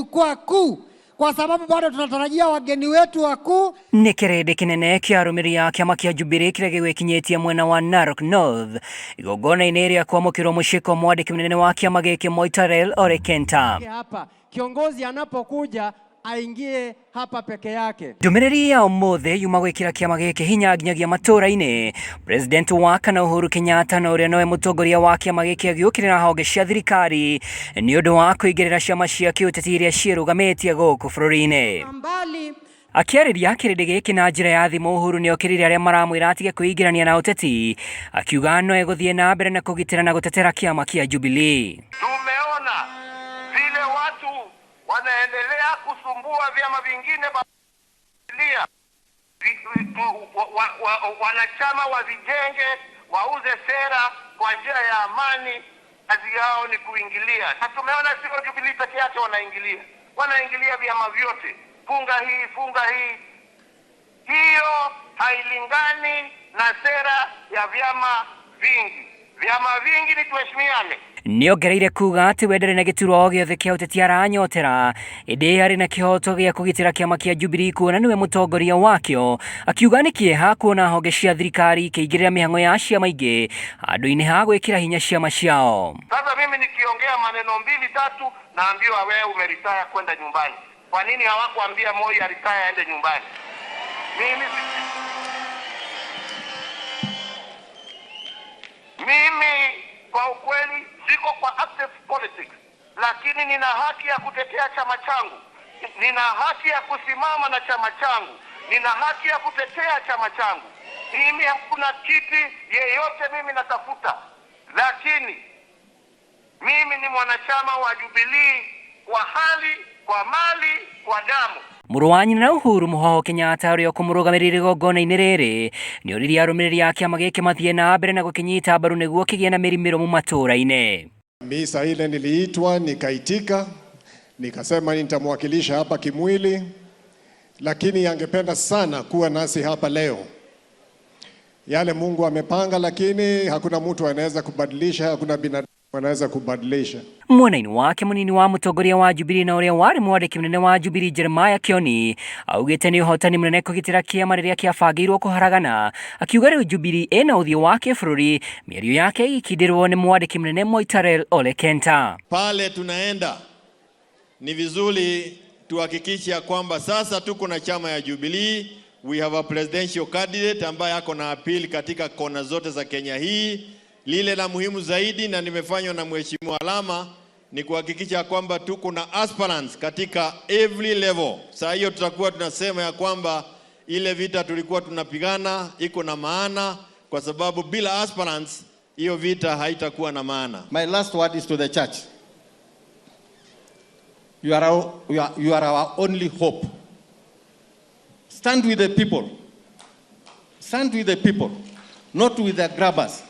Jukwaa kuu kwa sababu bado tunatarajia wageni wetu wakuu. Nĩ kĩrĩndĩ kĩnene kĩa arũmĩrĩri a kĩama kĩa Jubilee kĩrĩa gĩgwĩkinyĩtie mwena wa Narok North igongona-inĩ rĩa kwamũkĩrwo mũciĩ kwa mwandĩki mũnene wa kĩama gĩkĩ Moitalel Ole Kenta. Hapa kiongozi anapokuja aingie hapa peke yake. Ndũmĩrĩri ya ũmũthĩ yuma gwĩkĩra kĩama gĩkĩ hinya nginyagia matũũra-inĩ. President wa kana Uhuru Kenyatta na ũrĩa nowe mũtongoria wa kĩama gĩkĩ agĩũkĩrĩra honge cia thirikari nĩ ũndũ wa kũingĩrĩra ciama cia kĩũteti iria ciĩrũgamĩtie gũkũ bũrũri-inĩ. Mbali Akĩarĩria kĩrĩndĩ gĩkĩ na njĩra ya thimũ, Uhuru nĩokĩrĩire arĩa maramwĩra atige kwĩingĩrania na ũteti, akiuga no egũthiĩ na mbere na kũgitĩra na gũtetera kĩama kĩa Jubilee. Tumeona vile watu wanaendelea kusumbua vyama vingine balia wanachama wavijenge, wauze sera kwa njia ya amani. Kazi yao ni kuingilia, na tumeona sio Jubilee peke yake wanaingilia, wanaingilia vyama vyote, funga hii, funga hii. Hiyo hailingani na sera ya vyama vingi. Vyama vingi ni tuheshimiane. Nĩongereire kuga atĩ we ndarĩ na gĩturwa o gĩothe kĩa ũteti aranyotera, ĩndĩ arĩ na kĩhoto gĩa kũgitĩra kĩama kĩa Jubilee kuona nĩwe mũtongoria wakĩo, akiuga nĩ kĩeha kuona honge cia thirikari ikĩingĩrĩra mĩhang'o ya ciama ingĩ handũ-inĩ ha gwĩkĩra hinya ciama ciao. Sasa mimi nikiongea maneno mbili tatu, naambiwa wewe umeritaya kwenda nyumbani. Kwa nini hawakuambia Moi aritaya aende nyumbani? Mimi kwa ukweli siko kwa active politics, lakini nina haki ya kutetea chama changu, nina haki ya kusimama na chama changu, nina haki ya kutetea chama changu. Mimi hakuna kiti yeyote mimi natafuta, lakini mimi ni mwanachama wa Jubilee kwa hali, kwa mali, kwa damu. Mũrũ wa nyina na Uhuru Mũhoho Kenyatta ũrĩa ũkũmũrũgamĩrĩra igongona-inĩ rĩrĩ nĩoririe arũmĩrĩri a kĩama gĩkĩ mathiĩ na mbere na gũkĩnyita mbaru nĩguo kĩgĩe na mĩri mĩrũmu matũũra-inĩ. Misa ile niliitwa nikaitika, nikasema nitamwakilisha hapa kimwili, lakini angependa sana kuwa nasi hapa leo. Yale Mungu amepanga, lakini hakuna mtu anaweza kubadilisha, hakuna binadamu anaweza kubadilisha. Mwena-inĩ wake mũnini wa mũtongoria wa Jubilee na ũrĩa warĩ mwandĩki mũnene wa Jubilee Jeremiah Kioni augĩte nĩ ũhotani mũnene kũgitĩra kĩama rĩrĩa kĩabangĩirwo kũharagana, akiuga rĩu Jubilee ĩna ũthiũ wa kĩbũrũri, mĩario yake ĩgĩkindĩrwo nĩ mwandĩki mũnene Moitalel Ole Kenta. Pale tunaenda ni vizuri tuhakikishe ya kwamba sasa tuko na chama ya Jubilee. We have a presidential candidate ambaye ako na appeal katika kona zote za Kenya hii. Lile la muhimu zaidi na nimefanywa na Mheshimiwa Alama ni kuhakikisha kwamba tuko na aspirants katika every level. Saa hiyo tutakuwa tunasema ya kwamba ile vita tulikuwa tunapigana iko na maana, kwa sababu bila aspirants hiyo vita haitakuwa na maana. My last word is to the church. You are our only hope. Stand with the people. Stand with the people, not with the grabbers,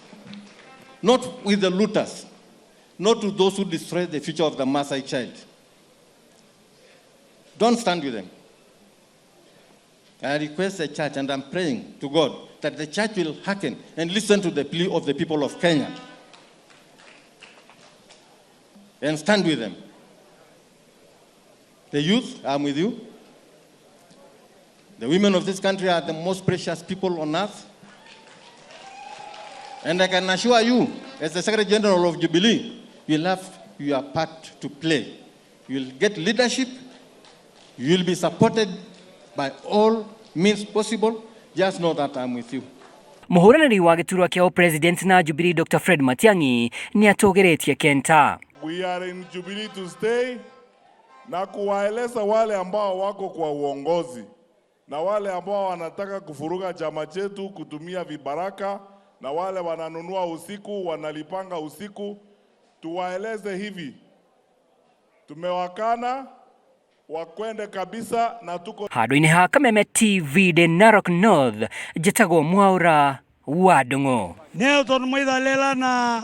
not with the looters, not with those who destroy the future of the Maasai child. Don't stand with them. I request the church, and I'm praying to God, that the church will hearken and listen to the plea of the people of Kenya and stand with them. The youth, I'm with you. The women of this country are the most precious people on earth. And I can assure you, as the Secretary General of Jubilee, you'll have your part to play. You'll get leadership. You'll be supported by all means possible. Just know that I'm with you. Mũhũranĩri wa gĩturwa kĩa ũpresident na Jubilee Dr. Fred Matiang'i nĩatũgĩrĩtie Kenta. We are in Jubilee to stay, na kuwaeleza wale ambao wako kwa uongozi na wale ambao wanataka kufuruga chama chetu kutumia vibaraka na wale wananunua usiku wanalipanga usiku, tuwaeleze hivi, tumewakana wakwende kabisa na tuko handũ-inĩ ha Kameme TV de Narok North, njĩtagwo Mwaura wa Ndung'u. Nelson Moithalela na